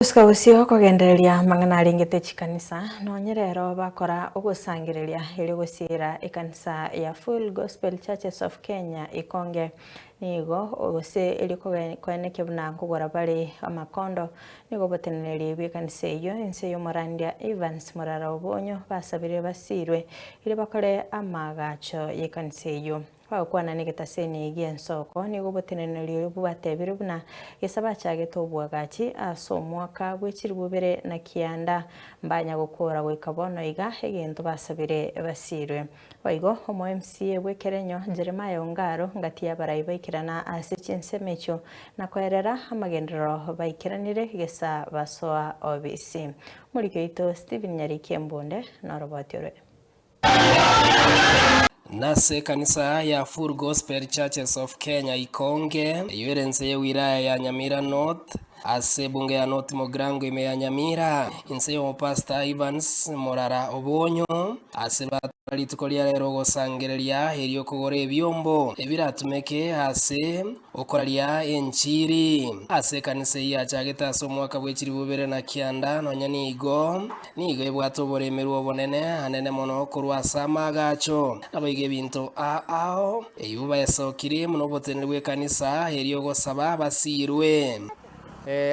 Gosika bosio kogendereria amang'ana arengete chikanisa, nonye rero bakora ogosangereria erio gosiira ekanisa ya Full Gospel Churches of Kenya Ikonge. Nigo gose erio koenekia buna nkogora bare amakondo, nigo oboteneneri bw'ekanisa eyio inse y'omorandia Evans Murara Obonyo basabire basiirwe erio bakore amaagacho y'ekanisa eyio. Bagokwana negetaseni gi'ensoko, nigo oboteneneri oria bwatebire buna gesa bachagete oboagachi ase omwaka bwe chilifu ibere na kianda, mbanya gokora goika bono iga egento basabire basiirwe. Boigo omo MCA bw'ekerenyo Jeremiah Ongaro ngati y'abarai baikerana ase chinsemo echio na koerera amagenderero baikeranire gesa basoa obisi. Omoriki oito Stephen Nyariki Embunde noroboti orwe. Nase ekanisa ya Full Gospel Churches of Kenya Ikonge, eyio ere inse y'ewilaya ya Nyamira North, ase ebunge ya North Mugirango ime ya Nyamira, inse y'omopastor Evans Morara Obonyo, ase batwara rituko ria rero ogosangereria erio kogora ebiombo ebiratumeke ase Okoraria enchiri ase ekanisa eyio yachagete ase omwaka bwe chilifu ibere na kianda nonya nigo nigo ebwate oboremerwa obonene anene mono korwa ase amaagacho. Naboigo ebinto ao eyio baesokirie buna oboteneneri bw'ekanisa erio ogosaba basiirwe.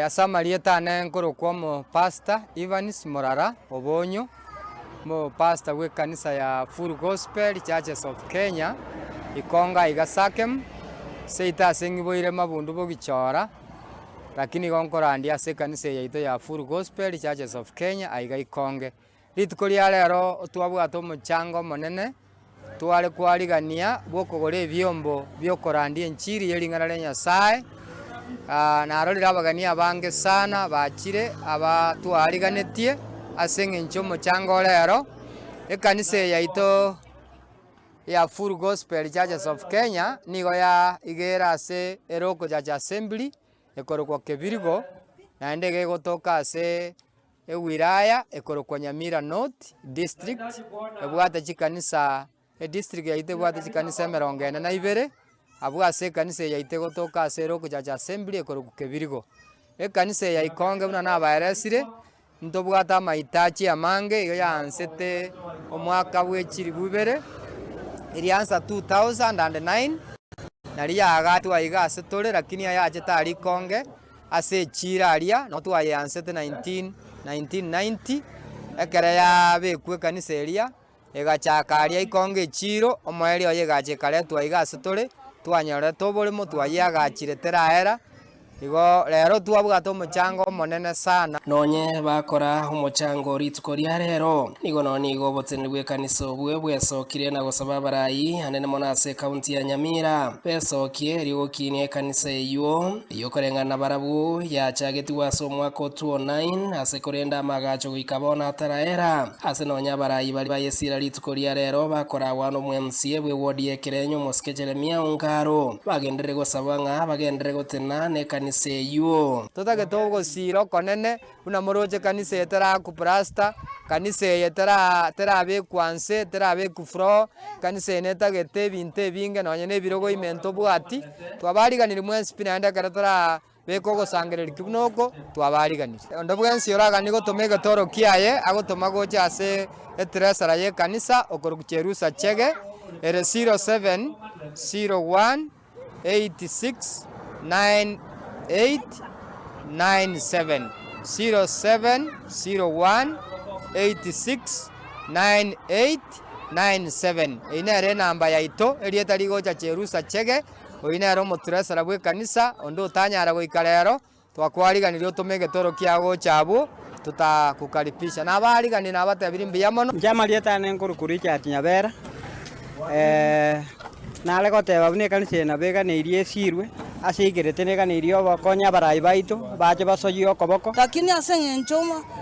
Ase amarieta ane nkorokwa omopastor Evans Murara Obonyo, omopastor bw'ekanisa ya Full Gospel Churches of Kenya, Ikongo aiga Sakem, seito ase ng'iboire mabundu bogichora, lakini igo nkorandia ase ekanisa eye yaito ya Full Gospel Churches of Kenya aiga Ikonge. Rituko ria rero twabwate omochango omonene, tware kwarigania bw'okogora ebiombo bi'okorandia enchiri ye ring'ana ria Nyasae, narorire abageni abange sana bachire aba twariganetie ase eng'encho y'omochango ore ero, ekanisa eye yaito ya Full Gospel Churches of Kenya nigo ya iga ere ase Eroco Church Assembly, ekorokwa Kebirigo, naende iga egotoka ase. Ewilaya ekorokwa Nyamira North District ebwate chikanisa edistrict yaito ebwate chikanisa emerongo ene na ibere, abwo ase ekanisa eye yaito egotoka ase ere ogochacha assembly ekorokwa Kebirigo. Ekanisa eye ya Ikonge buna nabaeresire, ntobwate amahitaji amange igo yaansete omwaka bwe chilifu ibere, eriansa 2009, naria yaagatwa iga ase tore lakini ayachete aria Ikonge. Ase echiira aria nabo twayeansete 1990, ekero yabekwa ekanisa eria, egachaka aria ikongo echiiro, omoerio oye egacha ekaretwa iga ase tore, twanyorete oboremo twayeagachire teraera, igo rero twabwate omochango omonene sana. Nonye bakora omochango rituko ria rero, nigo nonya nigo oboteneneri bw'ekanisa obwo bwesokire na gosaba abarai anene mono ase ekaunti ya Nyamira besokie erio gokinia ekanisa eyio. Ey'okoreng'ana nabarabwo yachagetigwe ase omwaka o 2009, ase korende amaagacho goika bono ataraera. Ase nonya abarai baria bayesira rituko ria rero bakoragwa nomwMCA bw'ewodi y'Ekerenyo omosike Jeremia Ongaro, bagenderere gosaba ng'a bagenderere gotena nekanisa eyio. Totagete ogosiira okonene Buna moroche kanisa eye terakuplasta, kanisa eye tera terabekwa nse, terabekwa floor, kanisa eye netagete ebinto ebinge nonye na ebirogo ime ntobwati, twabariganirie mwensi pi naende ekero torabeke ogosangereria ki buna oko, twabariganirie. Onde bwensi oraganie gotoma egetoro kiaye, agotoma gocha ase etresara ya ekanisa okorokwa Cherusa Chege, ere 07 01. 869897, 0701869897. Eyio nere enamba yaito, erieta rigocha Cherusa Chege, oyio nere omotresara bw'ekanisa, onde otanyara goika rero, Twakwariganirie otome egetoro kiao gocha abwo, totakokaripisha. Nabaariganie nabatebirie mbuya mono. Inche amarieta ane nkorokwa Richard Nyabera, nare goteba buna ekanisa eye nabo eganeirie esirwe, ase eikerete neganeirie obokonyi abarai baito bache basoyie okoboko. Lakini ase eng'encho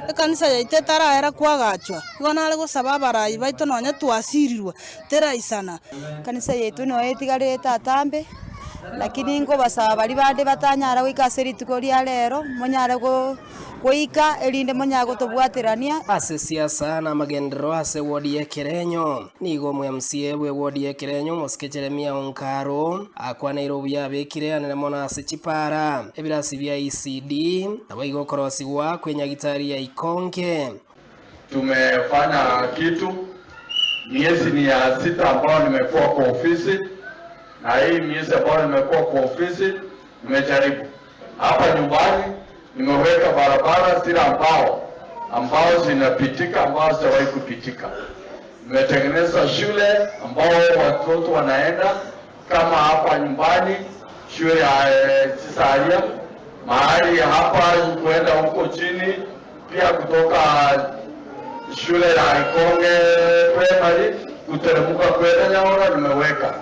ekanisa yaito etaraera koagachwa, igo nare gosaba abarai baito nonye twasirirwe, teraisana. Ekanisa yaito noyo etigarete atambe. Lakini nkobasaba baria bande batanyara goika ase rituko ria rero, monyare goika erinde monyare gotobwaterania. Ase siasa na amagenderero ase ewodi y'Ekerenyo, nigo omo-MCA bw'ewodi y'Ekerenyo omosike Jeremia Onkaro akwaneire obuya abekire anene mono ase chipara, ebirasi bia ECD, naboigo okorosigwa kw'enyagitari ya Ikonge. Tumefanya kitu miezi ni ya sita ambayo nimekuwa kwa ofisi, na hii miezi ambayo nimekuwa kwa ofisi nimejaribu hapa nyumbani, nimeweka barabara zile ambao ambao zinapitika ambao hazijawahi kupitika. Nimetengeneza shule ambao watoto wanaenda kama hapa nyumbani shule ya eh, Chisaria mahali hapa kwenda huko chini, pia kutoka shule ya Ikonge Primary kuteremka kwenda Nyaora nimeweka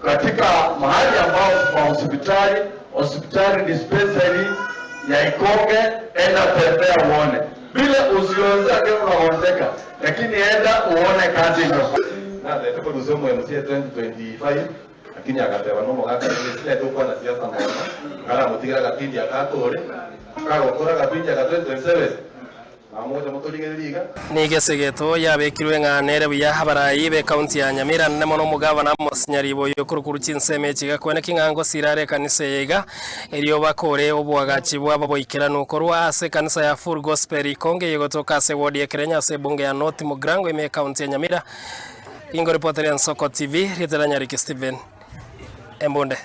katika mahali ambao kwa hospitali hospitali dispensary ya Ikonge, enda tembea uone, bila usionzeke unaonzeka, lakini enda uone kazi imefanywa. Natete korusia omo MCA 2025 lakini agateba nomogaka sinete gokwana siasa mono karamotigera agapindi aka akore kagokora agapindi aka 2027 namocha motorigereria iga. Nigo esegeto yabekirwe ng'a nere buya abarai b'ekaunti ya Nyamira nene mono omogavana Amos Nyaribo oyio okorokwa chinsemo echi gakwane ng'a ngosira are ekanisa eye iga erio bakore oboagachi bwabo boikeranu korwa ase ekanisa ya Full Gospel Ikonge eye egotoka ase ewodi ya Ekerenyo ase ebunge ya North Mugirango ime y'ekaunti ya Nyamira. Ingo ripoteria Nsoko TV, rieta ria Nyariki Stephen Embunde.